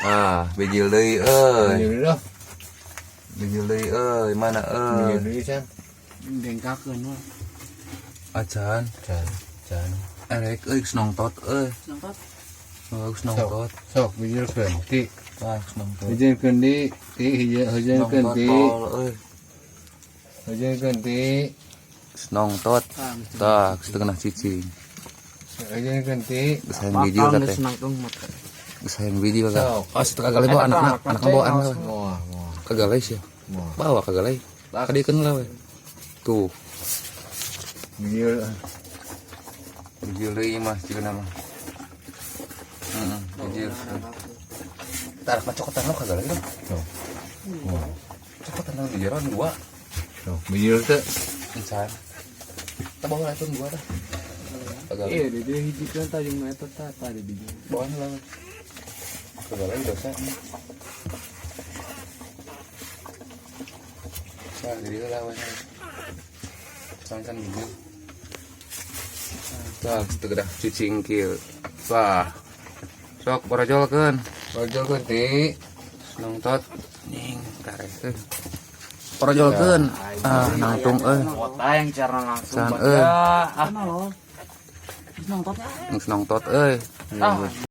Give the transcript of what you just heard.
Ah, bijil deui euy. Bijil deui. Bijil deui euy, mana euy? Bijil deui can. Dengkakeun we. Acan. Can, can. Erek euy geus nongtot euy. Nongtot. Oh, geus nongtot. Sok bijilkeun ti. Wah, geus nongtot. Bijilkeun di ti hiji hijilkeun Nongtot ti. tol euy. Hijilkeun ti. Geus nongtot. Tah, geus teu kena cicing. Hijilkeun ti. Geus hayang bijil Bakal teh. geus nangtung mah. Geus hayang bijil teh. Sok. Oh, situ kagak bawa anakna, anakna bawa anak. Moal, moal. Kagak sih. Moal. Bawa kagak. Kadiekeun lah we. Tuh, Bijil. Bijil deui mah jigana mah. Heeh, bijil. Tarik mah cokotan lo kagak lagi dong. Sok. Moal. Cokotan lo di jeroan dua. Sok bijil teh. Encan. Kita bawa lah itu dua dah. Kagak. Iya, dia hijikeun tadi nu eta tah tadi bijil. Bawaan lah. Kagak lagi dosa. Nah, jadi lah we. Can bijil. Tah, geus teu gedah cicing kieu. Tah. Sok borojolkeun. Borojolkeun ti. Nongtot ning karekeun. Borojolkeun. Ah, nangtung euy. Kota yang cara langsung Can baca. euy. Ah, nongtot. Geus nongtot euy. Ah.